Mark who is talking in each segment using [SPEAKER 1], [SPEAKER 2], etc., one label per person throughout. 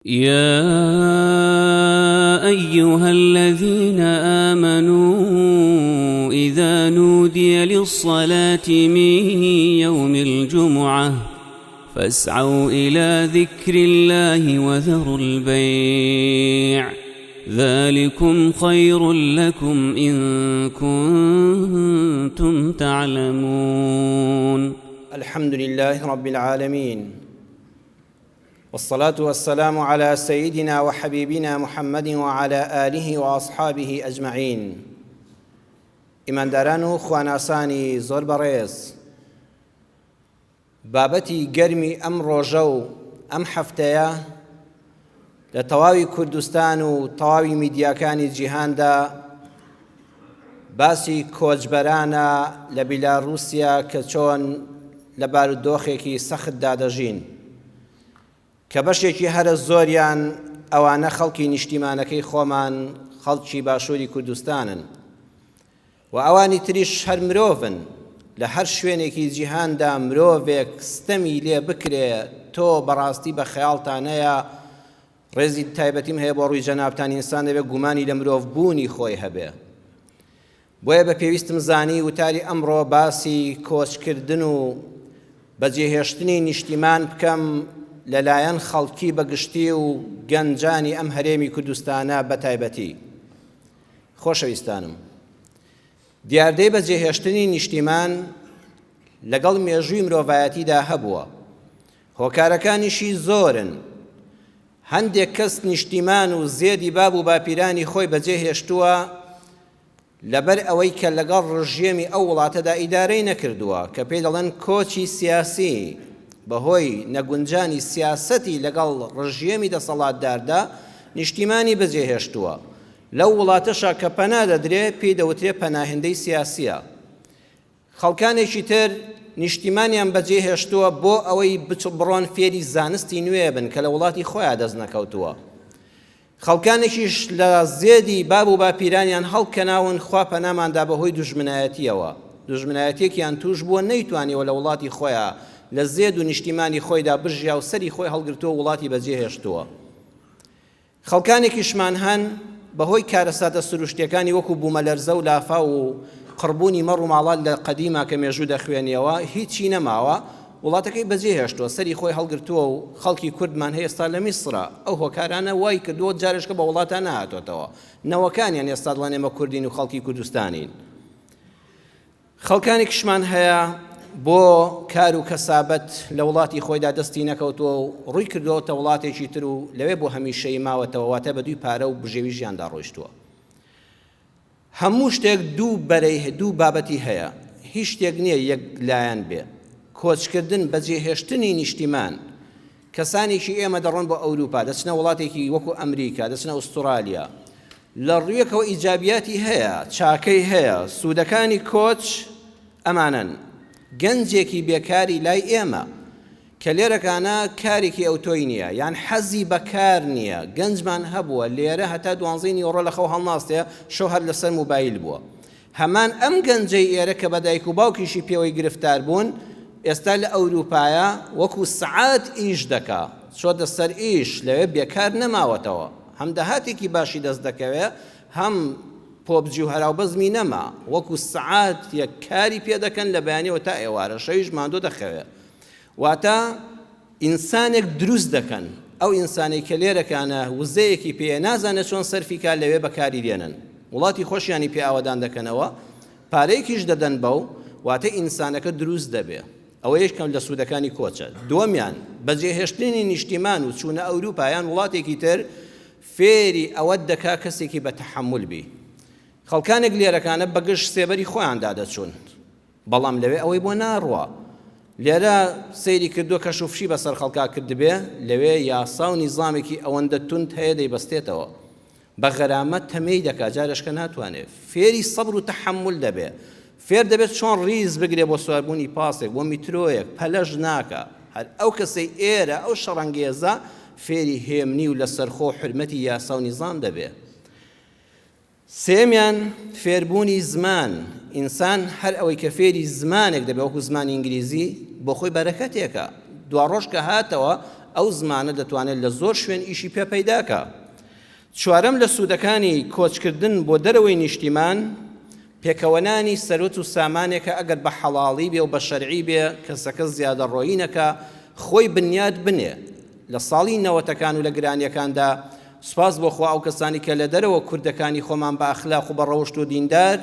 [SPEAKER 1] يا أيها الذين آمنوا إذا نودي للصلاة من يوم الجمعة فاسعوا إلى ذكر الله وذروا البيع ذلكم خير لكم إن كنتم تعلمون.
[SPEAKER 2] الحمد لله رب العالمين والصلاة والسلام على سيدنا وحبيبنا محمد وعلى آله وأصحابه أجمعين. ئیمانداران و خواناسانی زۆر بەڕێز، بابەتی گەرمی ئەم ڕۆژە و ئەم هەفتەیە لە تەواوی کوردستان و تەواوی میدیاکانی جیهاندا باسی کۆچبەرانە لە بیلاروسیا کە چۆن لە بارودۆخێکی سەختدا دەژین کە بەشێکی هەرە زۆریان ئەوانە خەڵکی نیشتیمانەکەی خۆمان خەڵکی باشووری کوردستانن و ئەوانی تریش هەر مرۆڤن لە هەر شوێنێکی جیهاندا مرۆڤێک ستەمی لێ بکرێ تۆ بەڕاستی بە خەیاڵتانەیە ڕێزی تایبەتیم هەیە بۆ ڕووی جەنابتان ئینسان دەبێت گومانی لە مرۆڤ بوونی خۆی هەبێ بۆیە بە پێویستم زانی وتاری ئەمڕۆ باسی کۆچکردن و بەجێهێشتنی نیشتیمان بکەم لەلایەن خەڵکی بە گشتی و گەنجانی ئەم هەرێمی کوردستانە بە تایبەتی. خۆشەویستانم، دیاردەی بەجێهێشتنی نیشتیمان لەگەڵ مێژووی مرۆڤایەتیدا هەبووە، هۆکارەکانیشی زۆرن. هەندێک کەس نیشتیمان و زێدی باب و باپیرانی خۆی بەجێ هێشتووە لەبەر ئەوەی کە لەگەڵ ڕژێمی ئەو وڵاتەدا ئیدارەی نەکردووە کە پێی دەڵێن کۆچی سیاسی بەهۆی نەگونجانی سیاسەتی لەگەڵ ڕژێمی دەسەڵاتداردا نیشتیمانی بەجێ هێشتووە لەو وڵاتەشا کە پەنا دەدرێ پێی دەوترێ پەناهندەی سیاسیە. خەڵکانێکی تر نیشتیمانیان بەجێ هێشتووە بۆ ئەوەی بڕۆن فێری زانستی نوێ بن کە لە وڵاتی خۆیان دەست نەکەوتووە. خەڵکانێکیش لە زێدی باب و باپیرانیان هەڵکەناون خوا پەناماندا بەهۆی دوژمنایەتیەوە دوژمنایەتیەکیان توش بووە نەیتوانیوە لە وڵاتی خۆیان لە زێد و نیشتیمانی خۆیدا بژیا و سەری خۆی هەڵگرتووە وڵاتی بەجێ هێشتووە. خەڵکانێکیشمان هەن بەهۆی کارەساتە سروشتیەکانی وەکو بومەلەرزە و لافاو و قڕبوونی مەڕ و ماڵات لە قەدیما کە مێژوو دەخوێنیەوە هیچی نەماوە وڵاتەکەی بەجێهێشتووە سەری خۆی هەڵگرتووە و خەڵکی کوردمان هەیە ئێستا لە میسرە ئەو هۆکارانە وای کردووە جارێشکە بە وڵاتا نەهاتۆتەوە نەوەکانیان ئێستا دەڵێن ئێمە کوردین و خەڵکی کوردستانین. خەڵکانێکیشمان هەیە بۆ کار و کەسابەت لە وڵاتی خۆیدا دەستی نەکەوتووە و ڕووی کردووەتە وڵاتێکی تر و لەوێ بۆ هەمیشەیی ماوەتەوە، واتە بە دووی پارە و بژێوی ژیاندا ڕۆیشتووە. هەموو شتێک دوو بەرەی دوو بابەتی هەیە، هیچ شتێک نییە یەک لایەن بێ. کۆچکردن، بەجێهێشتنی نیشتیمان، کەسانێکی ئێمە دەڕۆن بۆ ئەوروپا، دەچنە وڵاتێکی وەکو ئەمریکا، دەچنە ئوسترالیا. لە ڕوویەکەوە ئیجابیاتی هەیە، چاکەی هەیە، سوودەکانی کۆچ ئەمانەن. گەنجێکی بێکاری لای ئێمە کە لێرەکانە کارێکی ئەوتۆی نییە، یان حەزی بە کار نییە، گەنجمان هەبووە لێرە هەتا دوانزەی نیوەڕۆ لە خەو هەڵناستێ، شەو هەر لەسەر موبایل بووە. هەمان ئەم گەنجەی ئێرە کە بە دایک و باوکیشی پێوەی گرفتار بوون، ئێستا لە ئەوروپایە وەکو سەعات ئیش دەکا، چۆتە سەر ئیش، لەوێ بێکار نەماوەتەوە، هەم داهاتێکی باشی دەست دەکەوێ، هەم پۆبجی و هەراوبەزمی نەما، وەکو سەعات ێک کاری پێ دەکەن لە بەیانیەوە تا ئێوارە، شەویش ماندوو دەخەوێ. واتە ئینسانێک دروست دەکەن، ئەو ئینسانەی کە لێرەکانە وزەیەکی پێیە نازانێت چۆن سەرفی کا لەوێ بەکاری دێنن وڵاتی خۆشیانی پێ ئاوەدان دەکەنەوە پارەیەکیش دەدەن بەو واتە ئینسانەکە دروست دەبێ ئەوە یەکەم لە سوودەکانی کۆچە دووەمیان بەجێهێشتنی نیشتیمان و چوونە ئەوروپا یان وڵاتێکی تر فێری ئەوەت دەکا کەسێکی بە تەحەمول بی خەڵکانێک لێرەکانە بەگژ سێبەری خۆیاندا دەچوون بەڵام لەوێ ئەوەی بۆ ناڕوا. لێرە سەیری کردووە کەش و فشی بەسەر خەڵکا کردبێ، لەوێ یاسا و نیزامێکی ئەوەندە توند هەیە دەیبەستێتەوە. بە غەرامەت تەمێی دەکا، جارێشکە ناتوانێ. فێری سەبر و تەحەمول دەبێ. فێر دەبێت چۆن ڕیز بگرێ بۆ سواربوونی پاسێک، بۆ میترۆیەک، پەلەش ناکا. هەر ئەو کەسەی ئێرە، ئەو شەڕەنگێزە، فێری هێمنی و لەسەرخۆ و حورمەتی یاسا و نیزام دەبێ. سێیەمیان، فێربوونی زمان، ئینسان هەر ئەوەی کە فێری زمانێک دەبێت وەکو زمانی ئینگلیزی بۆ خۆی بەرەکەتێکە، دواڕۆژ کە هاتەوە ئەو زمانە دەتوانێت لە زۆر شوێن ئیشی پێ پەیداکا. چوارەم لە سوودەکانی کۆچکردن بۆ دەرەوەی نیشتیمان، پێکەوەنانی سەروەت و سامانێکە ئەگەر بە حەڵاڵی بێ و بە شەرعی بێ، کەسەکە زیادەڕۆیی نەکا، خۆی بنیات بنێ. لە ساڵی نەوەتەکان و لە گرانیەکاندا، سوپاس بۆ خوا ئەو کەسانی کە لە دەرەوە کوردەکانی خۆمان بە ئەخلاق و بە ڕەوشت و دیندار،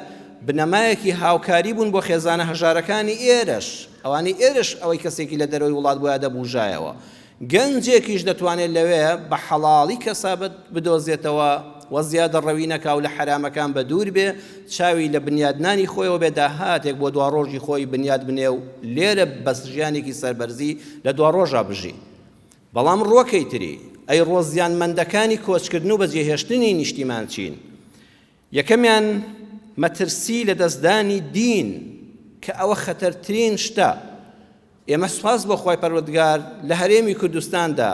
[SPEAKER 2] بنەمایەکی هاوکاری بوون بۆ خێزانە هەژارەکانی ئێرەش، ئەوانەی ئێرەش ئەوەی کەسێکی لە دەرەوەی وڵات بوایە دەبوژایەوە. گەنجێکیش دەتوانێت لەوێ بە حەڵاڵی کەسابەت بدۆزێتەوە و زیادەڕەوی نەکا و لە حەرامەکان بەدوور بێ، چاوی لە بنیادنانی خۆیەوە بێ، داهاتێک بۆ دواڕۆژی خۆی بنیاد بنێ و لێرە بە ژیانێکی سەربەرزی لە دواڕۆژا بژی. بەڵام ڕووەکەی تری، ئەی ڕووە زیانمەندەکانی کۆچکردن و بەجێهێشتنی نیشتیمان چین؟ یەکەمیان مەترسی لەدەستدانی دین کە ئەوە خەتەرترین شتە، ئێمە سوپاس بۆ خوای پەروەردگار لە هەرێمی کوردستاندا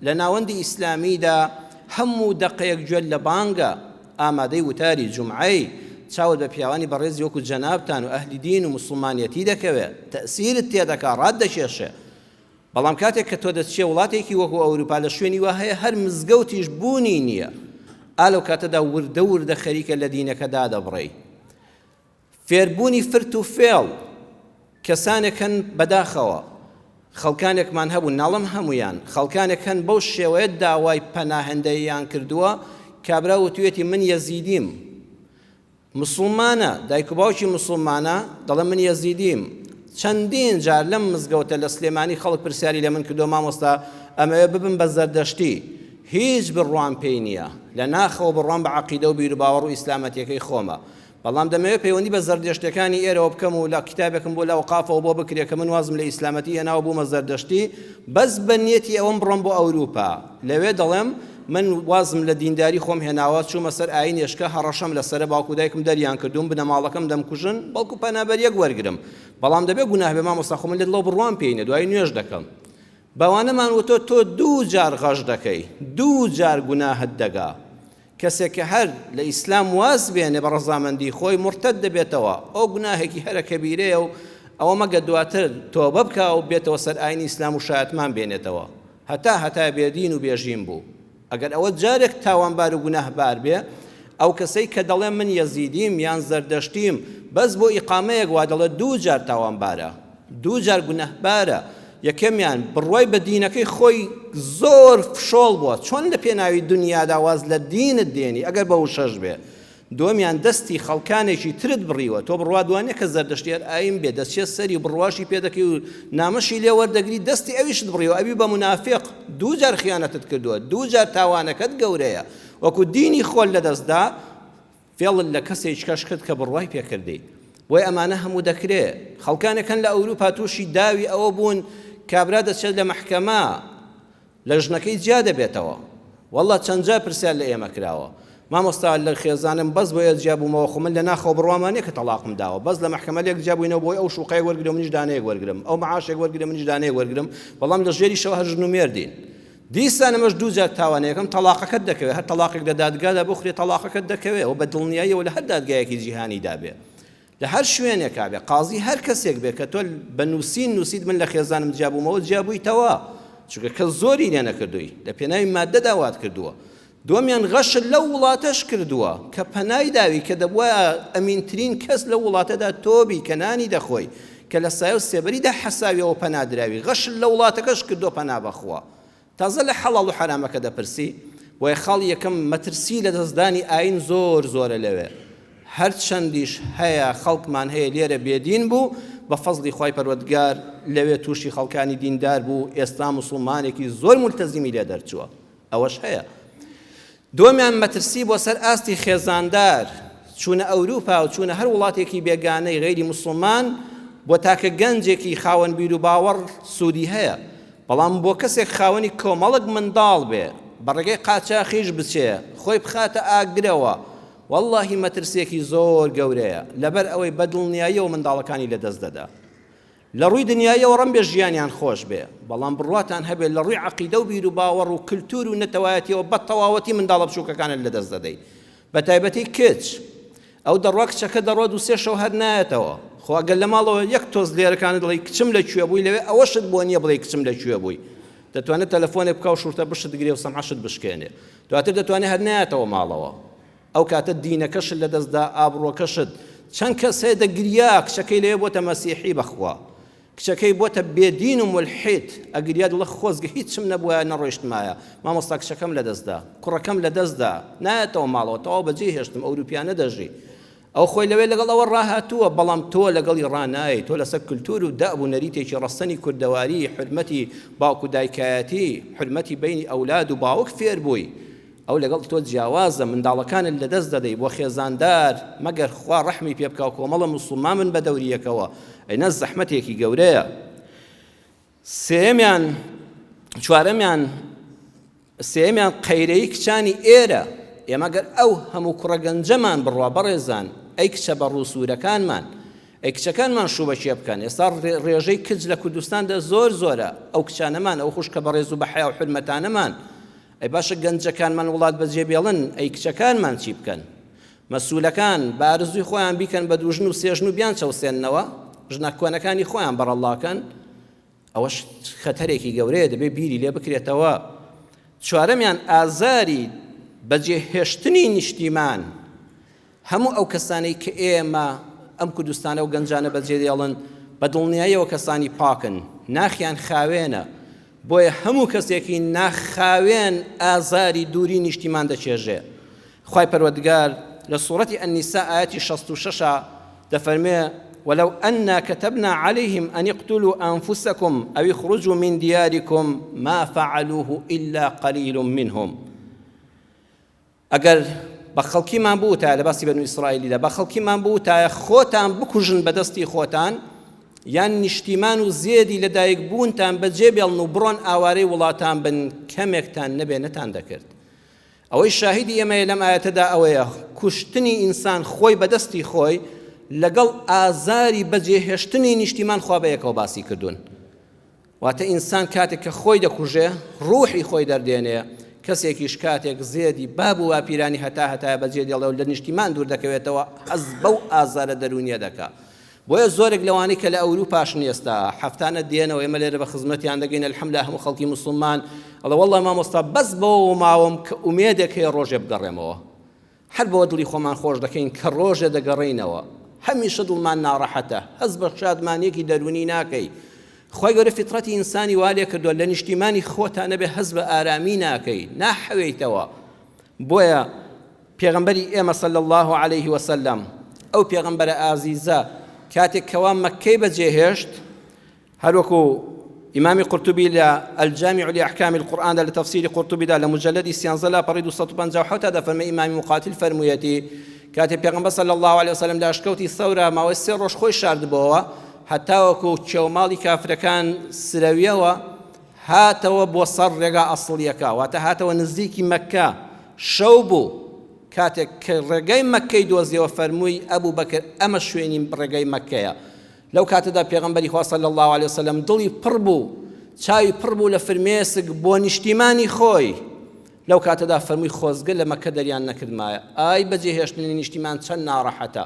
[SPEAKER 2] لە ناوەندی ئیسلامیدا هەموو دەقەیەک گوێت لە بانگە ئامادەی وتاری جومعەی چاوت بە پیاوانی بەڕێزی وەکو جەنابتان و ئەهلی دین و موسڵمانیەتی دەکەوێ تەئسیرت تێدەکا ڕات دەکێشێ بەڵام کاتێک کە تۆ دەچیە وڵاتێکی وەکو ئەوروپا لە شوێنی وا هەیە هەر مزگەوتیش بوونی نییە ئا لەو کاتەدا وردە وردە خەریکە لە دینەکە دادەبڕێی. فێربوونی فرت و فێڵ کەسانێک هەن بەداخەوە خەڵکانێکمان هەبوون ناڵم هەمویان خەڵکانێک هەن بەو شێوەیە داوای پەناهەندەییان کردووە کابرا وتویەتی من یەزیدیم مسوڵمانە، دایک و باوکی مسوڵمانە، دەڵێ من یەزیدیم. چەندین جار لەم مزگەوتە لە سلێمانی خەڵک پرسیاری لە من کردووە مامۆستا ئەمەوێ ببم بە زەردەشتی. هیچ بڕوام پێی نییە. لە ناخەوە بڕوام بە عەقیدە و بیروباوەڕ و ئیسلامەتیەکەی خۆمە. بەڵام دەمەوێ پەیوەندی بە زەردەشتیەکانی ئێرەوە بکەم و لە کیتابێکم بۆ لە ئەوقافەوە بۆ بکرێ کە من وازم لە ئیسلامەتی هێناوە بوومە زەردەشتی بەس بە نیەتی ئەوەم بڕۆم بۆ ئەوروپا. لەوێ دەڵێم من وازم لە دینداری خۆم هێناوە چوومە سەر ئاینێشکە هەڕەشەم لەسەرە باوک و دایکم دەریان کردووم بنەماڵەکەم دەمکوژن بەڵکو پەنابەریەک وەرگرم بەڵام دەبێ گوناه بێ مامۆستا خۆ من لە دڵەوە بڕوام پێی نیە دوایی نوێژ دەکەم بەوانەمان وتۆ تۆ دوو جار غەش دەکەی دوو جار گوناهت دەگا کەسێک کە هەر لە ئیسلام واز بێنێ بە ڕەزامەندی خۆی مورتەد دەبێتەوە ئەو گوناهێکی هەرە کەبیرەیە و ئەوە مەگە دواتر تۆبە بکا و بێتەوە سەر ئاینی ئیسلام و شایەتمان بێنێتەوە هەتا هەتایە بێدین و بێژین بوو. ئەگەر ئەوە جارێک تاوانبار و گوناهبار بێ، ئەو کەسەی کە دەڵێ من یەزیدیم یان زەردەشتیم بەس بۆ ئیقامەیەک وا دەڵێ دووجار تاوانبارە، دووجار گوناهبارە، یەکەمیان بڕوای بە دینەکەی خۆی زۆر فشۆڵ بووە، چۆن لە پێناوی دونیادا واز لە دینت دێنی ئەگەر بە وشەش بێ، دووەمیان دەستی خەڵکانێکی ترت بڕیوە، تۆ بڕوات وا نیە کە زەردەشتی هەر ئاین بێ دەچێ سەری و بڕواشی پێ دەکەی و نامەشی لێ وەردەگری دەستی ئەویشت بڕیوە ئەبی بە مونافیق دووجار خیانەتت کردووە دووجار تاوانەکەت گەورەیە وەکو دینی خۆت لەدەست دا فێڵت لە کەسێکیکەش کرد کە بڕوای پێ کردی بۆیە ئەمانە هەموو دەکرێ خەڵکانێک هەن لە ئەوروپا تووشی داوی ئەوە بوون کابرا دەچێت لە مەحکەمە لە ژنەکەی جیا دەبێتەوە واللە چەند جار پرسیار لە ئێمە کراوە مامۆستا لە خێزانم بەس بۆیە جیا بوومەوە خۆ من لە ناخەوە بڕوامان نیە کە تەڵاقم داوە بەس لە مەحکەمە لێک جیا بووینەوە بۆی ئەو شوقەیەک وەرگرە منیش دانەیەک وەرگرم ئەو معاشێک وەرگرە منیش دانەیەک وەرگرم بەڵام لە ژێریشەوە هەر ژن و مێردین دیسان ئەمەش دوو جار تاوانە یەکەم تەڵاقەکەت دەکەوێت هەر تەڵاقێک لە دادگادا بخرێ تەڵاقەکەت دەکەوێت و بە دڵنیاییەوە لە هەر دادگایەکی جیهانیدا بێ لە هەر شوێنێکا بێ، قازی هەر کەسێک بێ کە تۆ بە نووسین نووسیت من لە خێزانم جیا بوومەوە جیا بوویتەوە، چونکە کەس زۆری لێ نەکردووی، لە پێناوی ماددەدا وات کردووە. دووەمیان غەشت لەو وڵاتەش کردووە کە پەنای داوی کە دەبوایە ئەمینترین کەس لەو وڵاتەدا تۆ بی کە نانی دەخۆی، کە لە سایە و سێبەریدا حەساویەوە پەنا دراوی، غەشت لە وڵاتەکەش کردووە پەنا بەخوا. تازە لە حەڵاڵ و حەرامەکە دەپرسی، بۆیە خاڵی یەکەم مەترسی لەدەستدانی ئاین زۆر زۆرە لەوێ، هەرچەندیش هەیە خەڵکمان هەیە لێرە بێدین بوو، بە فەزڵی خوای پەروەردگار لەوێ تووشی خەڵکانی دیندار بوو، ئێستا موسڵمانێکی زۆر مولتەزیمی لێ دەرچووە، ئەوەش هەیە. دووەمیان مەترسی بۆ سەر ئاستی خێزاندار، چوونە ئەوروپا و چوونە هەر وڵاتێکی بێگانەی غەیری موسڵمان بۆ تاکە گەنجێکی خاوەن بیروباوەڕ سوودی هەیە، بەڵام بۆ کەسێک خاوەنی کۆمەڵک منداڵ بێ بە ڕێگەی قاچاخیش بچێ خۆی بخاتە ئاگرەوە وەڵاهی مەترسیەکی زۆر گەورەیە لەبەر ئەوەی بە دڵنیاییەوە منداڵەکانی لەدەست دەدا لە ڕووی دنیاییەوە ڕەنبێ ژیانیان خۆش بێ بەڵام بڕواتان هەبێ لە ڕووی عەقیدە و بیروباوەڕ و کلتور و نەتەوایەتیەوە بە تەواوەتی منداڵە بچووکەکانت لەدەست دەدەی بە تایبەتی کچ ئەو دەڕوا کچەکە دەڕوا دوو سێ شەو هەر نایەتەوە خۆ ئەگەر لە ماڵەوە یەک تۆز لێرەکانت دەڵێی کچم لە کوێ بووی لەوێ ئەوەشت بۆ نییە بڵێی کچم لە کوێ بووی. دەتوانێت تەلەفۆنێک بکا و شورتە بشت گرێ و سەمعەشت بشکێنێ. دواتر دەتوانێت هەر نایەتەوە ماڵەوە. ئەو کاتە دینەکەشت لەدەستدا، ئابڕووەکەشت. چەند کەس هەیە دەگریا کچەکەی لەوێ بۆتە مەسیحی بەخوا. کچەکەی بۆتە بێدین و مولحید ئەگریا دڵە خۆزگە هیچم نەبوایە نەڕۆیشتمایە مامۆستا کچەکەم لەدەستدا کوڕەکەم لەدەستدا نایەتەوە ماڵەوە تەواو بەجێی هێشتم ئەوروپیانە دەژی ئەو خۆی لەوێ لەگەڵ ئەوە ڕاهاتووە بەڵام تۆ لەگەڵی ڕانایی تۆ لەسەر کللتور و دەب و نەریتێکی ڕەسەنی کوردەواری حرمەتی باوک و دایکایەتی حرمەتی بینی ئەولاد و باوک فێر بووی ئەو لەگەڵ تۆ جیاوازە منداڵەکانت لەدەست دەدەی بۆ خێزاندار مەگەر خوا ڕەحمی پێ بکا و کۆمەڵە موسڵمان بن بە دەوری یەکەوە ئەینا زەحمەتێکی گەورەیە سێیەمیان چوارەمیان سێیەمیان قەیرەی کچانی ئێرە ئێمە گەر ئەو هەموو کوڕە گەنجەمان بڕوا بەڕێزان ئەی کچە بە ڕووسوورەکانمان ئەی کچەکانمان شوو بە کێ بکەن ئێستا ڕێژەی کچ لە کوردستاندا زۆر زۆرە ئەو کچانەمان ئەو خوشکە بەڕێز و بە حەیا و حورمەتانەمان ئەی باشە گەنجەکانمان وڵات بەجێ بێڵن ئەی کچەکانمان چی بکەن؟ مەسولەکان بە ئارزوی خۆیان بیکەن بە دووژن و سێژن و بیان چەوسێننەوە ژنە کۆنەکانی خۆیان بەڕەڵاکەن ئەوەش خەتەرێکی گەورەیە دەبێ بیری لێ بکرێتەوە چوارەمیان ئازاری بەجێهێشتنی نیشتیمان هەموو ئەو کەسانەی کە ئێمە ئەم کوردستانە و گەنجانە بەجێ دێڵن بە دڵنیاییەوە کەسانی پاکن، ناخیان خاوێنە، بۆیە هەموو کەسێکی ناخ خاوێن ئازاری دووری نیشتیمان دەچێژێ. خوای پەروەردگار لە سوڕەتی النساء ئایەتی 66 دەفەرموێ، ولو أنا كتبنا عليهم أن اقتلوا أنفسكم أو اخرجوا من دياركم ما فعلوه إلا قليل منهم. ئەگەر بە خەڵکیمان بوتایە، لە باسی بەنو ئیسرائیلیدا، بە خەڵکیمان بوتایە خۆتان بکوژن بە دەستی خۆتان، یان نیشتیمان و زێدی لەدایک بوونتان بەجێ بێڵن و بڕۆن ئاوارەی وڵاتان بن، کەمێکتان نەبێ نەتان دەکرد. ئەوەی شاهیدی ئێمەیە لەم ئایەتەدا ئەوەیە کوشتنی ئینسان خۆی بە دەستی خۆی لەگەڵ ئازاری بەجێهێشتنی نیشتیمان خوا بەیەکەوە باسی کردوون. واتە ئینسان کاتێک کە خۆی دەکوژێ ڕوحی خۆی دەردێنێ، کەسێکیش کاتێک زێدی باب و باپیرانی هەتا هەتایە بەجێ دێڵێ و لە نیشتیمان دوور دەکەوێتەوە هەست بەو ئازارە دەروونیە دەکا. بۆیە زۆرێک لەوانەی کە لە ئەوروپاشن ئێستا هەفتانە دێنەوە ئێمە لێرە بە خزمەتیان دەگەین الحمدللە هەموو خەڵکی موسڵمان ئەڵێ وەڵڵا مامۆستا بەس بەوەوە ماوم کە ئومێدێک هەیە ڕۆژێ بگەڕێمەوە. هەر بەوە دڵی خۆمان خۆش دەکەین کە ڕۆژێ دەگەڕێینەوە. هەمیشە دڵمان ناڕەحەتە، هەست بە شادمانییەکی دەروونی ناکەی. خوای گەورە فیتڕەتی ئینسانی وا لێ کردووە لە نیشتیمانی خۆتا نەبێ هەست بە ئارامی ناکەی، ناحەوێیتەوە. بۆیە پێغەمبەری ئێمە صلی اللە علیه وسلم ئەو پێغەمبەرە ئازیزە کاتێک کەوا مەککەی بەجێهێشت، هەروەکو ئیمامی قورتوبی لە الجامع لأحکام القرآن دا لە تەفسیری قورتوبیدا لە مجلدی سیانزە لاپەڕی 257 تا دەفەرمێ ئیمامی مقاتل فەرموویەتی کاتێ پێغەمبەر صلی الله علیه وسلم لە ئەشکەوتی ثەورە ماوەی سێ ڕۆژ خۆی شاردبۆوە هەتاوەکو کێوماڵی کافرەکان سرەویەوە هاتەوە بۆ سەر ڕێگا ئەسڵیەکە واتە هاتەوە نزیکی مەککە شەو بوو کاتێک کە ڕێگای مەککەی دۆزیەوە فەرمووی ئەبوو بەکر ئەمە شوێنی ڕێگای مەککەیە لەو کاتەدا پێغەمبەری خوا صلی اللە علیە وسلم دڵی پڕ بوو، چاوی پڕ بوو لە فرمێسک بۆ نیشتیمانی خۆی، لەو کاتەدا فەرمووی خۆزگە لە مەککە دەریان نەکردمایە، ئای بەجێهێشتنی نیشتیمان چەند ناڕەحەتە،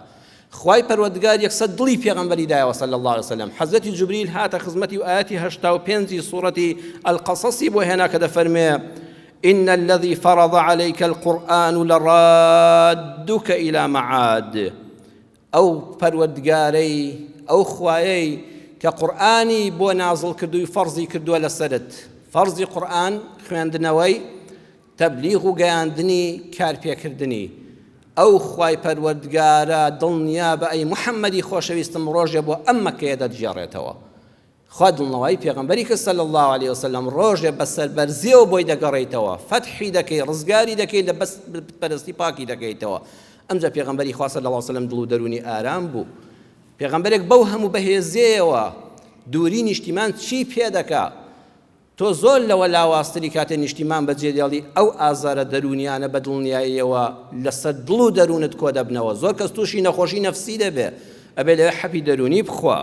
[SPEAKER 2] خوای پەروەردگار یەکسەر دڵی پێغەمبەری دایەوە صلی اللە علیە وسلم، حەزرەتی جوبریل هاتە خزمەتی و ئایەتی 85 ی سوڕەتی القصصی بۆ هێنا کە دەفەرموێ، إن الذي فرض عليك القرآن لرادك إلى معاد. ئەو پەروەردگارەی، ئەو خوایەی کە قورئانی بۆ نازڵ کردووی فەرزی کردووە لەسەرت، فەرزی قورئان خوێندنەوەی، تەبلیغ و گەیاندنی، کارپێکردنی. ئەو خوای پەروەردگارە دڵنیابە ئەی محەممەدی خۆشەویستم ڕۆژێ بۆ ئەم مەککەیە دەتگێڕێتەوە. خوا دڵنەوایی پێغەمبەری کرد صلی اللە علیە وسلم ڕۆژێ بە سەربەرزیەوە بۆی دەگەڕێیتەوە فەتحی دەکەی ڕزگاری دەکەی لە بەس پەرستی پاکی دەکەیتەوە ئەمجا پێغەمبەری خوا صلی اللە علیه وسلم دڵ و دەروونی ئارام بوو پێغەمبەرێک بەو هەموو بەهێزیەوە دووری نیشتیمان چی پێ دەکا تۆ زۆر لەوە لاوازتری کاتێ نیشتیمان بەجێ دێڵی ئەو ئازارە دەروونیانە بە دڵنیاییەوە لەسەر دڵ و دەروونت کۆ دەبنەوە زۆر کەس تووشی نەخۆشی نەفسی دەبێ ئەبێ لەوێ حەپی دەروونی بخوا.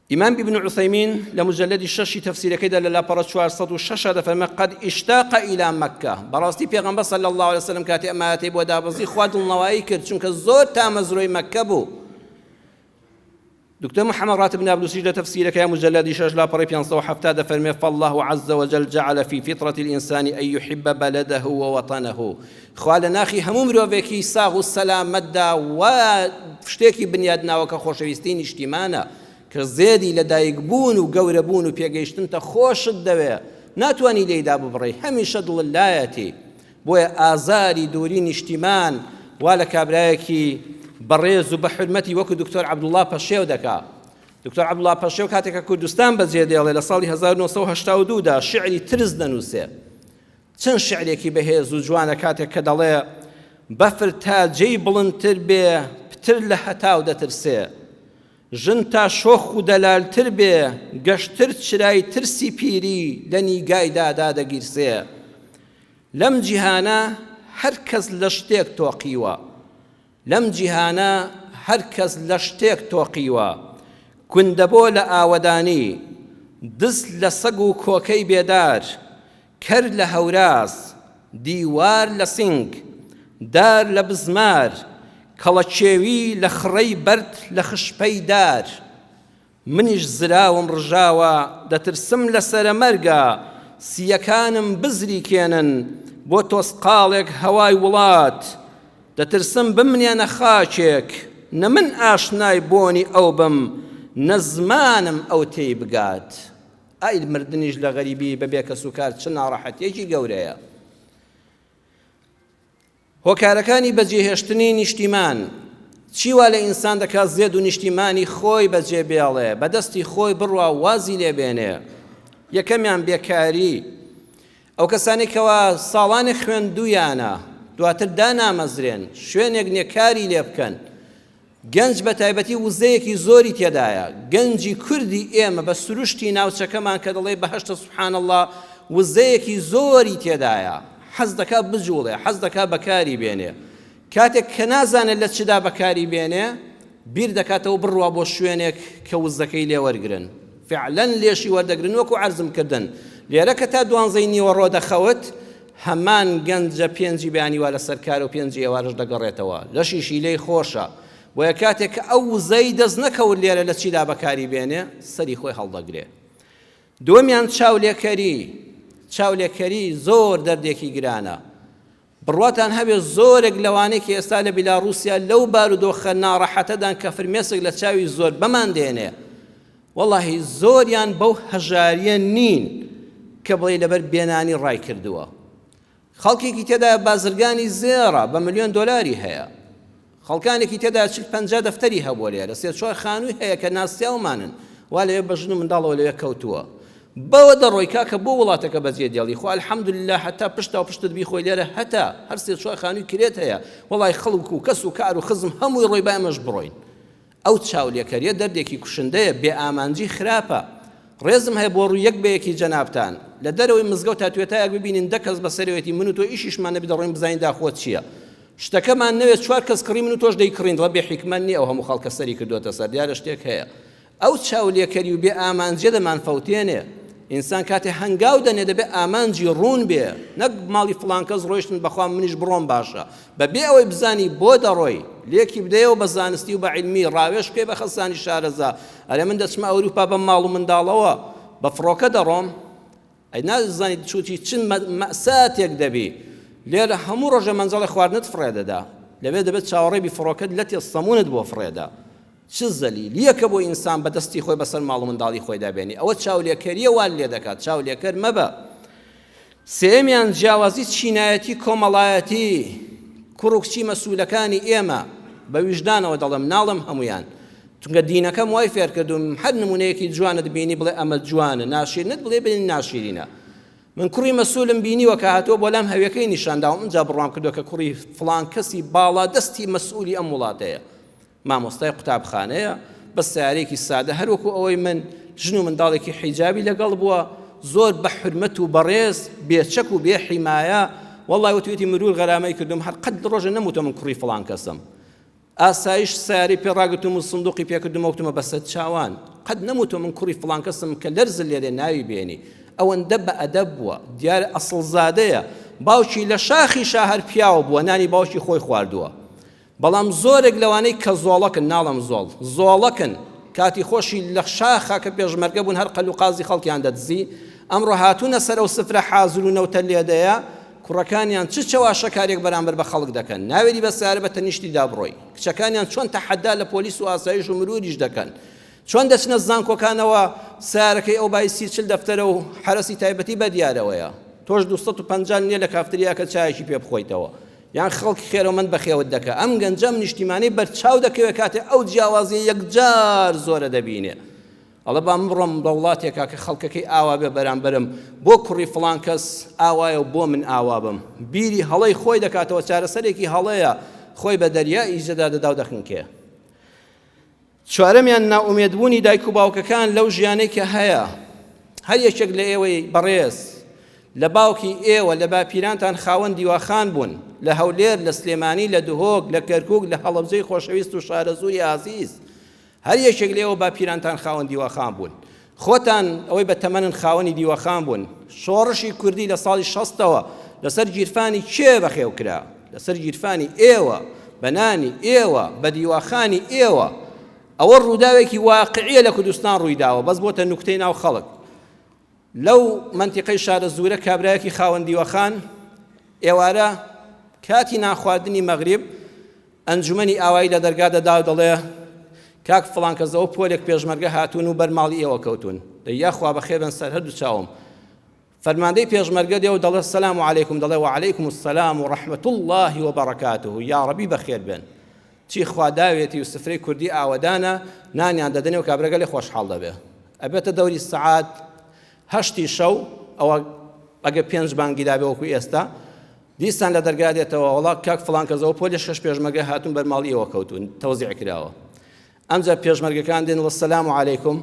[SPEAKER 2] ئیمام ابن عثیمین لە مجلدی شەشی تەفسیرەکەیدا لە لاپەڕە 406 دەفەرمێ قد اشتاق الى مکە بەڕاستی پێغەمبەر صلی الله علیه وسلم کاتێ ئەم ئایەتەی بۆ دابەزی خوا دڵنەوایی کرد چونکە زۆر تامەزرۆی مەککە بوو. دکتۆر محمد راتب نابلوسیش لە تەفسیرەکەی مجلدی 6 لاپەڕەی 570 دەفەرمێ فالله عز وجل جعل في فطرة الإنسان أن يحب بلده ووطنه. خوا لە ناخی هەموو مرۆڤێکی ساغ و سەلامەتدا وا شتێکی بنیاد ناوە کە خۆشەویستی نیشتیمانە کە زێدی لە دایک بوون و گەورە بوون و پێگەیشتنتە خۆشت دەوێ ناتوانی لێی داببڕێی هەمیشە دڵت لایەتی بۆیە ئازاری دووری نیشتیمان وا لە کابرایەکی بەڕێز و بە حورمەتی وەکو دکتۆر عەبدوڵڵا پەشێو دەکا. دکتۆر عەبدوڵڵا پەشێو کاتێک کە کوردستان بەجێ دێڵێ لە ساڵی 1982 دا شیعری ترس دەنووسێ. چەند شیعرێکی بەهێز و جوانە کاتێک کە دەڵێ بەفر تا جێی بڵندتر بێ پتر لە هەتاو دەترسێ. ژن تا شۆخ و دەلالتر بێ گەشتر چرای ترسی پیری لە نیگایدا دادەگیرسێ. لەم جیهانە هەر کەس لە شتێک تۆقیوە لەم جیهانە هەر کەس لە شتێک تۆقیوە کوندەبۆ لە ئاوەدانی دز لە سەگ و کۆکەی بێدار کەر لە هەوراز دیوار لە سینگ دار لە بزمار کەڵەکێوی لە خڕەی بەرد لە خشپەی دار منیش زراوم ڕژاوە دەترسم لە سەرەمەرگا سییەکانم بزریکێنن بۆ تۆزقاڵێک هەوای وڵات دەترسم بمنێنە خاکێک نە من ئاشنای بۆنی ئەو بم نە زمانم ئەو تێی بگات ئای مردنیش لە غەریبی بەبێ کەسوکار چ ناڕەحەتیەکی گەورەیە. هۆکارەکانی بەجێهێشتنی نیشتیمان، چی وا لە ئینسان دەکات زێد و نیشتیمانی خۆی بەجێ بێڵێ، بە دەستی خۆی بڕوا و وازی لێ بێنێ؟ یەکەمیان بێکاری، ئەو کەسانەی کەوا ساڵانێک خوێندوویانە دواتر دانامەزرێن، شوێنێک نییە کاری لێ بکەن، گەنج بە تایبەتی وزەیەکی زۆری تێدایە، گەنجی کوردی ئێمە بە سروشتی ناوچەکەمان کە دەڵێی بەهەشتە سبحان اللە وزەیەکی زۆری تێدایە، حەز دەکا بجوڵێ، حەز دەکا بەکاری بێنێ، کاتێک کە نازانێت لە چدا بەکاری بێنێ بیر دەکاتەوە بڕوا بۆ شوێنێک کە وزەکەی لێ وەرگرن، فعلەن لێشی وەردەگرن وەکو عەرزم کردن لێرە کە تا دوانزەی نیوەڕۆ دەخەوت هەمان گەنجە پێنجی بەیانی وا لەسەر کارە و پێنجی ئێوارەش دەگەڕێتەوە لەشیشی لێی خۆشە بۆیە کاتێک کە ئەو وزەی دەست نەکەوت لێرە لە چیدا بەکاری بێنێ سەری خۆی هەڵدەگرێ دووەمیان چاولێکەری چاولێکەری زۆر دەردێکی گرانە بڕواتان هەبێ زۆرێک لەوانەی کە ئێستا لە بیلاڕوسیا لەو بارودۆخە ناڕەحەتەدان کە فرمێسک لە چاوی زۆربەمان دێنێ وەڵاهی زۆریان بەو هەژاریە نین کە بڵێی لەبەر بێنانی ڕای کردووە خەڵکێکی تێدا بازرگانی زێڕە بە ملیۆن دۆلاری هەیە خەڵکانێکی تێدا چل پەنجا دەفتەری هەبووە لێرە سێ چوار خانووی هەیە کە ناسیاومانن وا لەوێ بە ژن و منداڵەوە لەوێ کەوتووە بەوە دەڕۆی کاکە بۆ وڵاتەکە بەجێ دێڵی خۆ الحمدلله هەتا پشتا و پشتت بیخۆی لێرە هەتا هەر سێ چوار خانووی کرێت هەیە وەڵای خەڵک و کەس و کار و خزم هەمووی ڕۆی با ئێمەش بڕۆین ئەو چاولێکەریە دەردێکی کوشندەیە، بێ ئامانجی خراپە. ڕێزم هەیە بۆ ڕووی یەک بە یەکی جەنابتان. لە دەرەوەی مزگەوتا توێتایەک ببینین دە کەس بەسەرەوێتی من و تۆ ئیشیشمان نەبی دەڕۆین بزانین داخۆ چیە. شتەکەمان نەوێت چوار کەس کڕی من و تۆش دەیکڕین دڵە بێ حیکمەت نیە ئەو هەموو خەڵکە سەری کردۆتە سەر دیارە شتێک هەیە. ئەو چاولێکەری و بێ ئامانجیە دەمانفەوتێنێ. ئینسان کاتێ هەنگاو دەنێ دەبێ ئامانجی ڕوون بێ نەک ماڵی فڵان کەس ڕۆیشتن بەخوا منیش بڕۆم باشە بەبێ ئەوەی بزانی بۆ دەڕۆی لێکی بدەیەوە بە زانستی و بە عیلمی ڕاوێژ بکەی بە خەسانی شارەزا ئەرێ من دەچمە ئەوروپا بەم ماڵ و منداڵەوە بە فڕۆکە دەڕۆم ئەی نازانی چوتی چ مەساتێک دەبی لێرە هەموو ڕۆژە مەنجەڵی خواردنت فڕێ دەدا لەوێ دەبێت چاوەڕێ بی فڕۆکەت لەتێ سەمونت بۆ فڕێدا چ زەلیلیەکە بۆ ئینسان بە دەستی خۆی بەسەر ماڵ و منداڵی خۆیدا بێنی ئەوە چاولێکەریە وات لێ دەکات چاولێکەر مەبە سێیەمیان جیاوازی چینایەتی کۆمەڵایەتی کوڕ و کچی مەسولەکانی ئێمە بە ویژدانەوە دەڵێم ناڵێم هەمویان چونکە دینەکەم وای فێرکردوم هەر نمونەیەکی جوانت بینی بڵێ ئەمە جوانە ناشیرنت بڵێ بینی ناشیرینە من کوڕی مەسولم بینیوە کە هاتووە بۆ لام هەویەکەی نیشانداوم ئینجا بڕوام کردووە کە کوڕی فڵان کەسی باڵا دەستی مەسئولی ئەم وڵاتەیە مامۆستای قوتابخانەیە بە سەیارەیەکی سادە هەر وەکو ئەوەی من ژن و منداڵێکی حیجابی لەگەڵ بووە زۆر بە حورمەت و بەڕێز بێ چەک و بێ حیمایە وەڵای وتویەتی مرور غەرامەی کردوم هەر قەت ڕۆژە نەموتە من کوڕی فڵان کەسم ئاسایش سیارەی پێ ڕاگرتوم و سندوقی پێکردم وتمە بەسەر چاوان قەت نەموتە من کوڕی فڵان کەسم کە لەرز لێرێ ناوی بێنی ئەوەندە بە ئەدەب بووە دیارە ئەسڵزادەیە باوکی لە شاخی شاهر پیاوە بووە نانی باوکی خۆی خواردووە بەڵام زۆرێک لەوانەی کە زۆڵەکن، ناڵێم زۆڵ، زۆڵەکن. کاتی خۆشی لە شاخا کە پێشمەرگە بوون هەر قەل و قازی خەڵکیان دەدزی، ئەمڕۆ هاتوونە سەر ئەو سفرە حازر و نەوتە لێدەیە، کوڕەکانیان چ چەواشەکاریەک بەرامبەر بە خەڵک دەکەن، ناوێری بە سەیارە بە تەنیشتیدا بڕۆی، کچەکانیان چۆن تەحەدا لە پۆلیس و ئاسایش و مروریش دەکەن، چۆن دەچنە زانکۆکانەوە سەیارەکەی ئەو بای 30 40 دەفتەرە و حەرەسی تایبەتی بە دیارەوەیە، تۆش 250 نیە لە کافتریاکە چایەکی پێ بخۆیتەوە. یان خەڵک خێرەومەند بەخێوت دەکا. ئەم گەنجە ئەم نیشتیمانەی بەرچاو دەکەوێ کاتێ ئەو جیاوازیە یەکجار زۆرە دەبینێ. ئەڵێ با من بڕۆم بە وڵاتێکا کە خەڵکەکەی ئاوا بێ بەرامبەرم، بۆ کوڕی فڵان کەس ئاوایە و بۆ من ئاوا بم. بیری هەڵەی خۆی دەکاتەوە، چارەسەرێکی هەڵەیە، خۆی بە دەریا ئیجەدا دەدا و دەخنکێ. چوارەمیان نائومێدبوونی دایک و باوکەکان لەو ژیانەی کە هەیە. هەر یەکێک لە ئێوەی بەڕێز لە باوکی ئێوە لە باپیرانتان خاوەن دیواخان بوون لە هەولێر لە سلێمانی لە دهۆک لە کەرکوک لە هەڵەبجەی خۆشەویست و شارەزووری ئازیز هەر یەکێک لە ئێوە باپیرانتان خاوەن دیواخان بوون خۆتان ئەوەی بە تەمەنن خاوەنی دیوەخان بوون. شۆڕشی کوردی لە ساڵی شەستەوە لەسەر گیرفانی کێ بەخێو کرا؟ لەسەر گیرفانی ئێوە، بە نانی ئێوە، بە دیواخانی ئێوە. ئەوە ڕووداوێکی واقعیە لە کوردستان ڕوویداوە، بەس بۆتە نوکتەی ناو خەڵک. لەو مەنتیقەی شارەزوورە کابرایەکی خاوەن دیوەخان ئێوارە کاتی نانخواردنی مەغریب ئەنجومەنی ئاوایی لە دەرگا دەدا و دەڵێ، کاک فڵان کەس ئەوە پۆلێک پێشمەرگە هاتوون و بەر ماڵی ئێوە کەوتوون. دەی یاخوا بەخێر بن سەر هەردوو چاوم. فەرماندەی پێشمەرگە دێ و دەڵێ سلام علیکم دەڵێ وعلیکم السلام و رحمة اللە و برکاته یاڕەبی بەخێر بێن. چی خوا داوێتی و سفرەی کوردی ئاوەدانە، نانیان دەدەنێ و کابرا گەلێ خۆشحاڵ دەبێ. ئەبێتە دەوری سەعات هەشتی شەو، ئەوە ئەگەر پێنج بانگی دابێ وەکوو ئێستا، دیسان لە دەرگا دێتەوە وەڵا کاک فڵان کەس ئەوە پۆلی شەش پێشمەرگە هاتوون بەر ماڵی ئێوە کەوتوون تەوزیع کراوە ئەمجا پێشمەرگەکان دێن وەسەلام عەلەیکم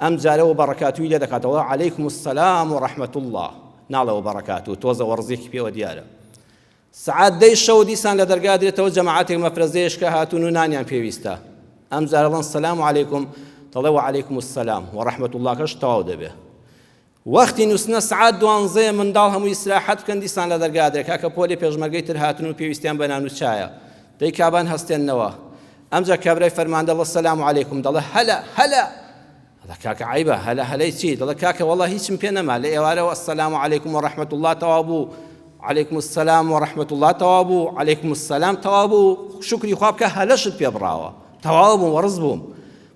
[SPEAKER 2] ئەم جارە و بەڕەکاتوی لێ دەکاتەوە عەلەیکم السلام و ڕەحمەت اللە ناڵێ و بەڕەکاتو تۆزە وەڕزێکی پێوە دیارە سعات دەی شەو دیسان لە دەرگا درێتەوە جەماعەتێک مەفرەزەیەش کە هاتوون و نانیان پێویستە ئەم جارە دەڵێن سلام عەلەیکم دەڵێ وعەلەیکم السلام و ڕەحمەت اللەکەش تەواو دەبێ وەختی نوستنە سعات دوانزەیە منداڵ هەموو ئیسراحەت بکەن دیسان لە دەرگا درێ کاکە پۆلێ پێشمەرگەی تر هاتن و پێویستیان بە نان و چایە دەی کابان هەستێننەوە ئەمجا کابرای فەرماندە دەڵێ سەلام عەلەیکم دەڵێ هەلە هەلە دەڵێ کاکە عەیبە هەلە هەلەی چی دەڵێ کاکە وەڵا هیچم پێ نەما لە ئێوارەوە السلام علیکم و رحمة الله تەواو بوو علیکم السلام و رحمة الله تەواو بوو علیکم السلام تەواو بوو شکری خوا بکە هەلەشت پێ بڕاوە تەواو بووم وەڕز بووم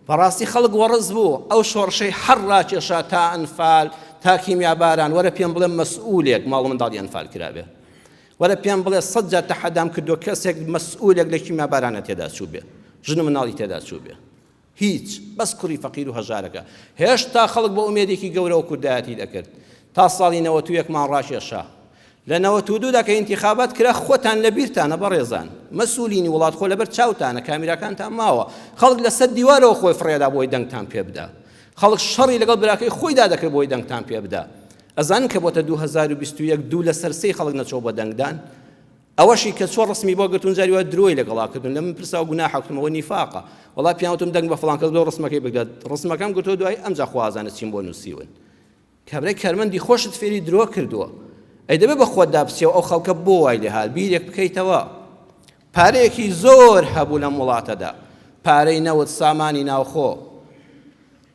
[SPEAKER 2] بەڕاستی خەڵک وەڕز بوو ئەو شۆڕشەی هەر ڕاکێشا تا ئەنفال تا کیمیاباران وەرە پێم بڵێ مەسئولێک ماڵ و منداڵی ئەنفال کرابێ وەرە پێم بڵێ سەد جار تەحەدام کردووە کەسێک مەسئولێک لە کیمیابارانە تێدا چووبێ ژن و مناڵی تێدا چووبێ هیچ بەس کوڕی فەقیر و هەژارەکە هێشتا خەڵک بە ئومێدێکی گەورەوە کوردایەتی دەکرد تا ساڵی نەوەتویەکمان ڕاکێشا لە 92 دا کە ئینتیخابات کرا خۆتان لە بیرتانە بەڕێزان مەسولینی وڵات خۆ لەبەر چاوتانە کامیراکانتان ماوە خەڵک لەسەر دیوارەوە خۆی فڕێدا بۆی دەنگتان پێ بدا خەڵک شەڕی لەگەڵ براکەی خۆیدا دەکرد بۆی دەنگتان پێ بدا ئەزانن کە بۆتە 2021 دوو لەسەر سێی خەڵک نەچۆ بۆ دەنگدان ئەوەشی کە چۆ ڕسمی بۆ گرتون جاری وا درۆی لەگەڵا کردون لە من پرسا و گوناحە کوتم ئەوە نیفاقە وەڵا پیان وتم دەنگ بە فڵان کەس بدە و ڕسمەکەی بگرە ڕسمەکەم گرتووە دوای ئەمجا خوا ئەزانێت چیم بۆ نووسیون کابرای کارمەندی خۆشت فێری درۆ کردووە ئەی دەبێ بە خۆتدا بچیەوە ئەو خەڵکە بۆ وای لێهات بیرێک بکەیتەوە پارەیەکی زۆر هەبوو لەم وڵاتەدا پارەی نەوت سامانی ناوخۆ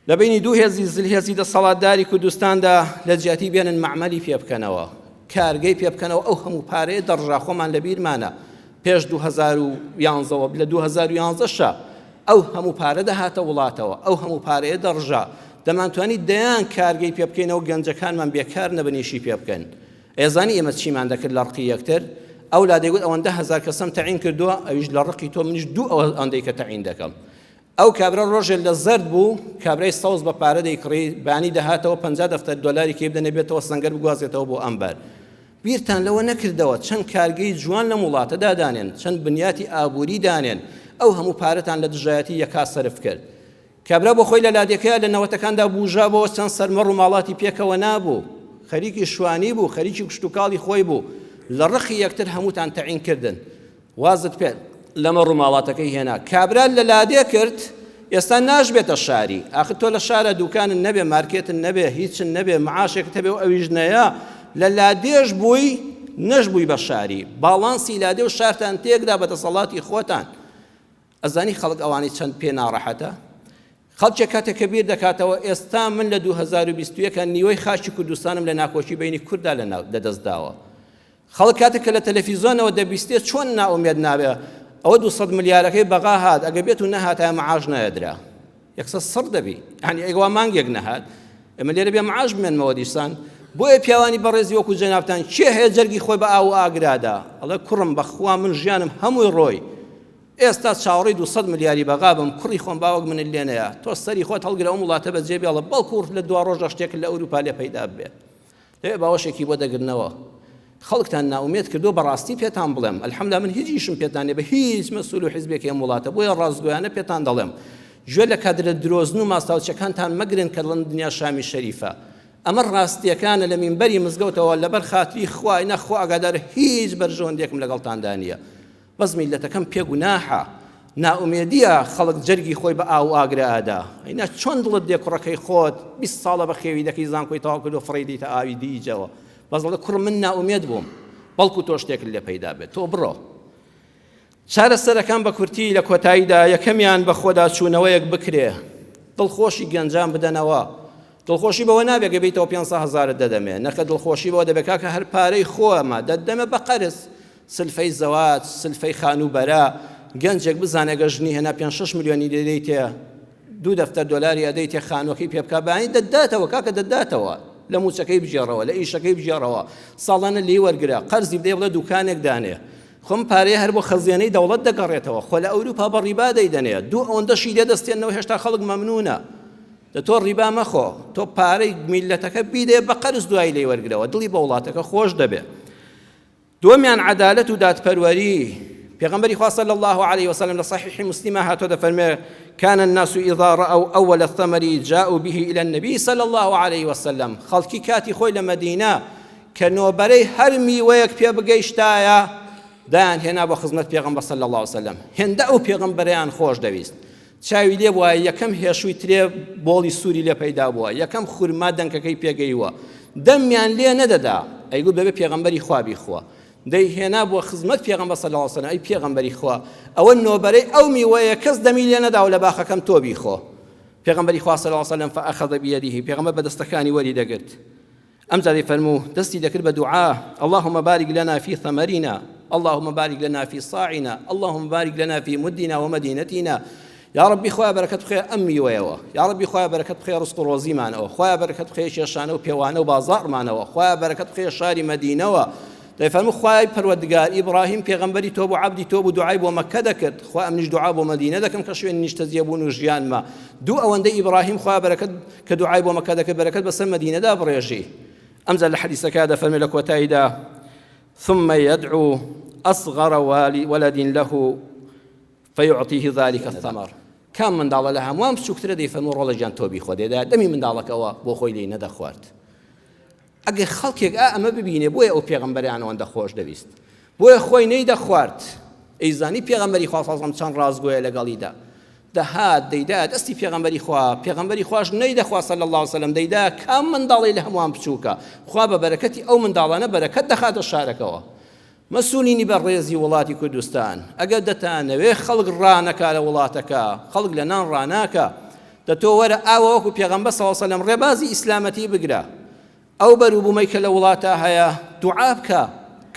[SPEAKER 2] لە بەینی دوو هێزی زلهێزی دەسەڵاتداری کوردستاندا لە جیاتی بێنن مەعمەلی پێ بکەنەوە، کارگەی پێ بکەنەوە ئەو هەموو پارەیە دەڕژا خۆمان لە بیرمانە پێش 2011 وە لە 2011 شا ئەو هەموو پارە دەهاتە وڵاتەوە ئەو هەموو پارەیە دەڕژا دەمانتوانی دەیان کارگەی پێ بکەینەوە گەنجەکانمان بێکار نەبن ئیشی پێ بکەن ئێزانی ئێمە چیمان دەکرد لە ڕقی یەکتر ئەو لا دەیگوت ئەوەندە هەزار کەسم تەعین کردووە ئەویش لە ڕقی تۆ منیش دوو ئەوەندەی کە تەعین دەکەم ئەو کابرا ڕۆژێ لە زەرد بوو، کابرای سەوز بە پارە دەیکڕی، بەیانی دەهاتەوە 50 دەفتەر دۆلاری کەی بدەنێ بێتەوە سەنگەر بگوازێتەوە بۆ ئەم بەر. بیرتان لەوە نەکردەوە چەند کارگەی جوان لەم وڵاتەدا دانێن، چەند بنیاتی ئابووری دانێن، ئەو هەموو پارەتان لە دژایەتی یەکا سەرف کرد. کابرا بۆ خۆی لە لادێکەیا لە نەوەتەکاندا بووژابۆوە چەند سەر مەڕ و ماڵاتی پێکەوە نابوو، خەریکی شوانی بوو، خەریکی کشتوکاڵی خۆی بوو. لە ڕقی یەکتر هەمووتان تەعین کردن. وازت پێ لە مەڕ و ماڵاتەکەی هێنا کابرا لە لادێ کرد ئێستا ناشبێتە شاری ئاخر تۆ لە شارە دوکانت نەبێ مارکێتت نەبێ هیچت نەبێ معاشێکت هەبێ و ئەویش نەیە لە لادێش بووی نەش بووی بە شاری باڵانسی لادێ و شارتان تێکدا بە دەسەڵاتی خۆتان ئەزانی خەڵک ئەوانەی چەند پێ ناڕەحەتە؟ خەڵکێک کاتێک کە بیر دەکاتەوە ئێستا من لە 2021 نیوەی خاکی کوردستانم لە ناکۆکی بینی کورددا لەدەست داوە. خەڵک کاتێک کە لە تەلەفیزۆنەوە دەبیستێ چۆن نائومێد نابێ ئەوە 200 ملیارەکەی بەغا هات ئەگە بێت و نەهاتایە معاش نایەدرا یەکسەر سڕ دەبی یعنی ئەگەوا مانگێک نەهات ئێمە لێرە بێ معاش بمێنمەوە دیسان بۆیە پیاوانی بەڕێزی وەکو جەنابتان کێ هەیە جەرگی خۆی بە ئاو و ئاگرادا ئەڵێ کوڕم بەخوا من ژیانم هەمووی ڕۆی ئێستا چاوەڕێی 200 ملیاری بەغا بم کوڕی خۆم باوەک منت لێ نەیە تۆ سەری خۆت هەڵگرە ئەم وڵاتە بەجێ بێڵە بەڵکو لە دوا ڕۆژە شتێک لە ئەوروپا لێ پەیدا ببێ لەوێ باوەشێکی بۆ دەگرنەوە. خەڵکتان نائومێد کردووە بەڕاستی پێتان بڵێم الحمدلله من هیچ ئیشم پێتان نیە بە هیچ مەسول و حیزبێکی ئەم وڵاتە بۆیە ڕاستگۆیانە پێتان دەڵێم گوێ لە کادرە درۆزن و ماستاوچەکانتان مەگرن کە دڵن دنیا شامی شەریفە ئەمە ڕاستیەکانە لە مینبەری مزگەوتەوە لەبەر خاتری خوای نەخوا ئاگادار هیچ بەرژەوەندێکم لەگەڵتاندا نییە بەس میللەتەکەم پێ گوناحە نائومێدیە خەڵک جەرگی خۆی بە ئاو و ئاگرا ئەدا ئەینا چۆن دڵت دێ کوڕەکەی خۆت 20 ساڵە بە خێوی دەکەی زانکۆی تەواو کردو فڕێی دیتە ئاوی دیجەوە بەس دەڵێ کوڕم من نائومێد بووم بەڵکو تۆ شتێکت لێ پەیدا بێت تۆ بڕۆ چارەسەرەکان بە کورتی لە کۆتاییدا یەکەمیان بە خۆدا چوونەوەیەک بکرێ دڵخۆشی گەنجان بدەنەوە دڵخۆشی بەوە نابێ گە بیتەوە 500 هەزارت دەدەمێ نەخە دڵخۆشی بەوە دەبێ کاکە هەر پارەی خۆمە دەدەمە بە قەرز سلفەی زەواج، سلفەی خانووبەرە، گەنجێک بزانێ گەر ژنی هێنا پێنج شەش ملیۆنی دەدەیتێ، دوو دەفتەر دۆلاری ئەدەیتێ خانووەکەی پێ بکا، بەیانی دەتداتەوە کاکە دەتداتەوە، لە مووچەکەی بگێڕەوە، لە ئیشەکەی بگێڕەوە، ساڵانە لێی وەرگرە، قەرزی بدەی بڵێ دووکانێک دانێ. خۆ ئەم پارەیە هەر بۆ خەزێنەی دەوڵەت دەگەڕێتەوە، خۆ لە ئەوروپا بە ڕیبا دەیدەنێ، دوو ئەوەندەشی لێ دەستێننەوە هێشتا خەڵک مەمنوونە. دە تۆ ڕیبا مەخۆ، تۆ پارەی میللەتەکە بیدەیە بە قەرز دوایی لێی وەرگرەوە، دڵی بە وڵاتەکە خۆش دەبێ. دووەمیان عەدالەت و دادپەروەری، پێغەمبەری خوا صلی اللە علیه وسلم لە صحیح مسلمە هاتووە دەفەرمێ كان الناس إذا رأوا أول الثمر جاءوا به إلى النبي صلى الله عليه وسلم خەڵکی کاتی خۆی لە مەدینە کە نۆبەرەی هەر میوەیەک پێ بگەیشتایە دایان هێنا بۆ خزمەت پێغەمبەر صلی الله علیه وسلم هێندە ئەو پێغەمبەرەیان خۆش دەویست چاوی لێ بوایە یەکەم هێشووی ترێ بۆڵی سووری لێ پەیدا بووە، یەکەم خورما دەنکەکەی پێگەیوە، دەمیان لێ نەدەدا، ئەیگوت دەبێ پێغەمبەری خوا بیخوا. دەیهێنا بۆ خزمەت پێغەمبەر صلی اللە علیە وسلم، ئەی پێغەمبەری خوا ئەوە نۆبەرەی ئەو میوەیە کەس دەمی لێ نەداوە لە باخەکەم تۆ بیخۆ. پێغەمبەری خوا صلی اللە علیە وسلم فأخذ بيده پێغەمبەر بە دەستەکانی وەری دەگرت. ئەمجا دەیفەرموو، دەستی دەکرد بە دوعا، اللهم بارک لنا فی ثمرنا، اللهم بارک لنا فی صاعنا، اللهم بارک لنا فی مدنا ومدینتنا، یا ڕەبی خوایە بەرەکەت بخەیە ئەم میوەیەوە، یا ڕەبی خوایە بەرەکەت بخەیە ڕزق و ڕۆزیمانەوە، خوایە بەرەکەت بخەیە کێشانە و پێوانە و بازاڕمانەوە، خوایە بەرەکەت بخەیە شاری مەدینەوە. دەیفەرموو خوای پەروەردگار ئیبراهیم پێغەمبەری تۆ بوو عەبدی تۆ بوو دوعای بۆ مەککە دەکرد، خوا ئەمنیش دوعا بۆ مەدینە دەکەم کە شوێنی نیشتەجێبوون و ژیانمە. دوو ئەوەندەی ئیبراهیم خوایە بەرەکەت کە دوعای بۆ مەکە دەکرد بەرەکەت بەسەر مەدینەدا بڕێژی. ئەمجا لە حەدیسەکە دەفەرمێ لە کۆتاییدا ثم يدعو أصغر ولد له فيعطيه ذلك الثمر کام منداڵە لە هەمووان بچووکترە دەیفەرموو ڕۆڵە گیان تۆ بیخۆ دێدا دەمی منداڵەکەوە بۆ خۆی لێی نەدەخوارد ئەگەر خەڵکێک ئا ئەمە ببینێ بۆیە ئەو پێغەمبەریان ئەوەندە خۆش دەویست بۆیە خۆی نەیدەخوارد ئەیزانی پێغەمبەری خوا صلی چەند ڕاستگۆیە لەگەڵیدا دەهات دەیدا دەستی پێغەمبەری خوا پێغەمبەری خواش نەیدەخوا صلی الله علیه وسلم دەیدا کام منداڵی لە هەمووان بچووکە خوا بە بەرەکەتی ئەو منداڵانە بەرەکەت دەخاتە شارەکەوە مەسولینی بەڕێزی وڵاتی کوردستان ئەگەر دەتانەوێ خەڵک ڕانەکا لە وڵاتەکە خەڵک لە نان ڕاناکا دە تۆ وەرە ئاوە وەکو پێغەمبەر صلی الله علیه وسلم ڕێبازی ئیسلامەتی بگرە ئەو بەروبوومەی کە لە وڵاتە هەیە دوعا بکە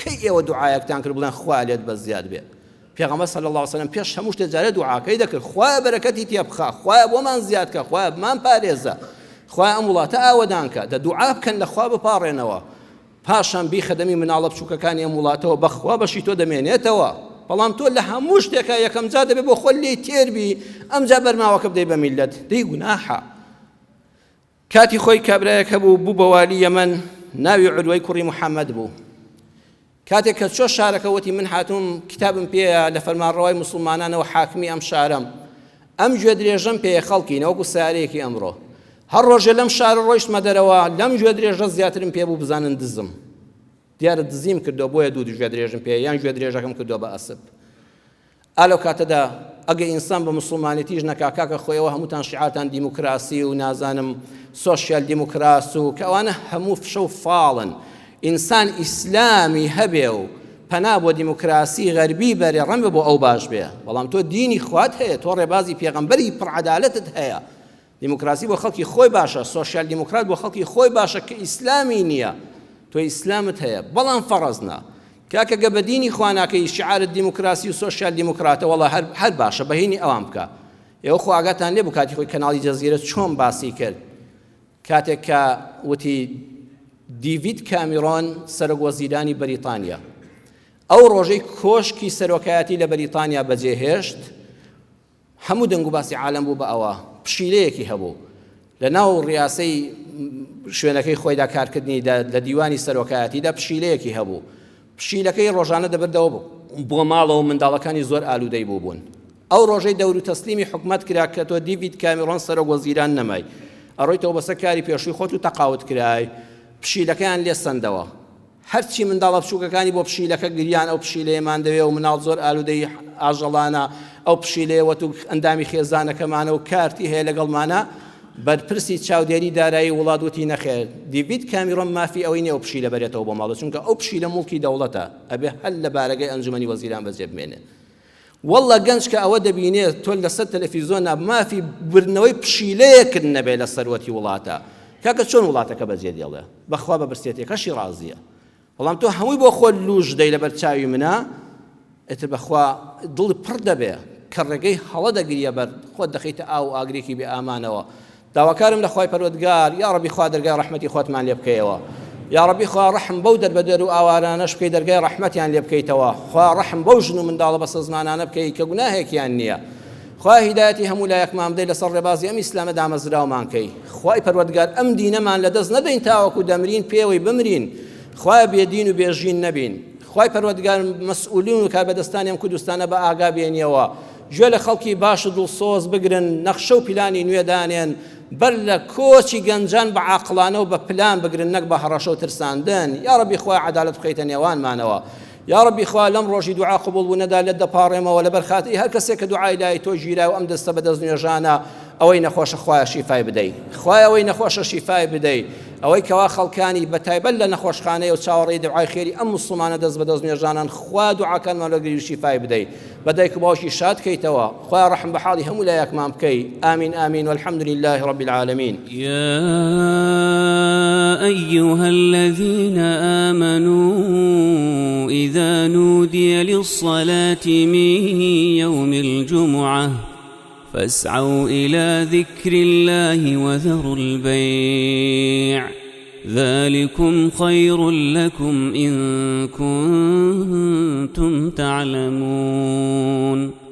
[SPEAKER 2] کەی ئێوە دوعایەکتان کرد بڵێن خوا لێت بە زیاد بێ پێغەمبەر صلی الله علیه وسلم پێش هەموو شتێ جارێ دوعاکەی دەکرد خوایە بەرەکەتی تێ بخە خوایە بۆمان زیاد کە خوایە بمان پارێزە خوایە ئەم وڵاتە ئاوەدان کە دە دوعا بکەن لە خوا بپاڕێنەوە پاشان بیخە دەمی مناڵە بچوکەکانی ئەم وڵاتەوە بەخوا بەشی تۆ دەمێنێتەوە بەڵام تۆ لە هەموو شتێکا یەکەم جار دەبێ بۆ خۆت لێی تێر بی ئەمجا بەرماوەکە بدەی بە میللەت دەی گوناحە کاتی خۆی کابرایەک هەبوو بوو بە والی یەمەن ناوی عروەی کوڕی محەممەد بوو کاتێک کە چۆ شارەکە وتی من هاتووم کتابم پێیە لە فەرمانڕەوای موسڵمانانەوە حاکمی ئەم شارەم ئەم گوێ درێژەم پێیە خەڵکی نەوەکو سارەیەکی ئەمڕۆ هەر ڕۆژێ لەم شارە ڕۆیشتمە دەرەوە لەم گوێ درێژە زیاترم پێ بوو بزانن دزم دیارە دزیم کردووە بۆیە دوو گوێ درێژم پێ یان گوێ درێژەکەم کردووە بە ئەسپ ئا لەو کاتەدا ئەگە ئینسان بە موسڵمانێتیش نەکا کاکە خۆ ئێوە هەمووتان شیعارتان دیموکراسی و نازانم سۆشیال دیموکراس و کە ئەوانە هەموو فشە و فاڵن ئینسان ئیسلامی هەبێ و پەنا بۆ دیموکراسی غەربی بەرێ ڕەنگە بۆ ئەو باش بێ بەڵام تۆ دینی خوات هەیە تۆ ڕێبازی پێغەمبەری پڕ عەدالەتت هەیە. دیموکراسی بۆ خەڵکی خۆی باشە، سۆشیال دیموکرات بۆ خەڵکی خۆی باشە کە ئیسلامی نییە. تۆ ئیسلامت هەیە بەڵام فەڕز نا. کاکە گە بە دینی خوا ناکەی شعارت دیموکراسی و سۆشیال دیموکراتە وەڵا هەر هەر باشە بەهینی ئەوان بکە. ئێوە خۆ ئاگاتان لێ بوو کاتی خۆی کەناڵی جەزیرە چۆن باسی کرد کاتێک کە وتی دیڤید کامیرۆن سەرۆک وەزیرانی بەریتانیا ئەو ڕۆژەی کۆشکی سەرۆکایەتی لە بەریتانیا بەجێهێشت هەموو دەنگ و باسی عالەم بوو بە ئەوە، پشیلەیەکی هەبوو لە ناو ڕیاسەی شوێنەکەی خۆیدا کارکردنیدا لە دیوانی سەرۆکایەتیدا پشیلەیەکی هەبوو، پشیلەکەی ڕۆژانە دەبردەوە بۆ ماڵەوە منداڵەکانی زۆر ئالوودەی بووبوون. ئەو ڕۆژەی دەور و تەسلیمی حکومەت کرا کە تۆ دیڤید کامیرۆن سەرۆک وەزیران نەمای ئەڕۆیتەوە بەسەر کاری پێشووی خۆت و تەقاوت کرای پشیلەکەیان لێ سەندەوە. هەرچی منداڵە بچووکەکانی بۆ پشیلەکە گریان ئەو پشیلەیەمان دەوێ و مناڵ زۆر ئالوودەی ئاژەڵانە ئەو پشیلەیە وەتو ئەندامی خێزانەکەمانە و کارتی هەیە لەگەڵمانە بەرپرسی چاودێری دارایی وڵات وتی نەخێر دیڤید کامیرۆن مافی ئەوەی نییە ئەو پشیلە بەرێتەوە بۆ ماڵە چونکە ئەو پشیلە موڵکی دەوڵەتە ئەبێ هەر لە بارەگای ئەنجومەنی وەزیران بەجێ بمێنێ واللە گەنج کە ئەوە دەبینێ تۆ لەسەر تەلەفیزۆنا مافی بردنەوەی پشیلەیەکت نەبێ لە سەروەتی وڵاتە کاکە چۆن وڵاتەکە بەجێ دێڵێ بەخوا بە برسێتیەکەشی ڕازیە بەڵام تۆ هەمووی بۆ خۆت لوش دەی لەبەر چاوی منە ئیتر بەخوا دڵی پڕ دەبێ کە ڕێگەی هەڵە دەگریە بەر خۆت دەخەیتە ئاو و ئاگرێکی بێ ئامانەوە داواکارم لە خوای پەروەردگار یاڕەبی خوا دەرگای ڕەحمەتی خۆتمان لێ بکەیەوە یاڕەبی خوا ڕەحم بەو دەربەدەر و ئاوارانەش بکەی دەرگای ڕەحمەتیان لێ بکەیتەوە خوا ڕەحم بەو ژن و منداڵە بەسەزمانانە بکەی کە گوناهێکیان نییە خوا هیدایەتی هەموو لایەکمان بدەی لەسەر ڕێبازی ئەم ئیسلامە دامەزراومان کەی خوای پەروەردگار ئەم دینەمان لەدەست نەدەین تاوەکو دەمرین پێوەی بمرین خوایە بێدین و بێژین نەبین خوای پەروەردگار مەسئولین و کاربەدەستانی ئەم کوردستانە بە ئاگا بێنیەوە گوێ لە خەڵکی باش و دڵسۆز بگرن، نەخشە و پلانی نوێ دانێن، بەر لە کۆچی گەنجان بە عاقڵانە و بە پلان بگرن نەک بە هەڕەشە و ترساندن، یاڕەبی خوایە عەدالەت بخەیتە نێوانمانەوە. یاڕەبی خوایە لەم ڕۆژی دوعا قبوڵ بوونەدا لێت دەپاڕێمەوە لەبەر خاتری هەر کەسێک کە دوعای لای تۆ گیرا و ئەم دەستە بە دەست نوێژانە ئەوەی نەخۆشە خوایە شیفای بدەی خوایە ئەوەی نەخۆشە شیفای بدەی ئەوەی کەوا خەڵکانی بە تایبەت لە نەخۆشخانەیە و چاوەڕێی دوعای خێری ئەم موسڵمانە دەست بە دەست نوێژانەن خوا دوعاکانمان وەرگری و شیفای بدەی بە دایک و باوکی شاد کەیتەوە خوایە ڕەحم بە حاڵی هەموو لایەکمان بکەی آمین آمین والحمد لله رب العالمین.
[SPEAKER 1] يا أيها الذين آمنوا إذا نودي للصلاة من يوم الجمعة فاسعوا إلى ذكر الله وذروا البيع ذلكم خير لكم إن كنتم تعلمون.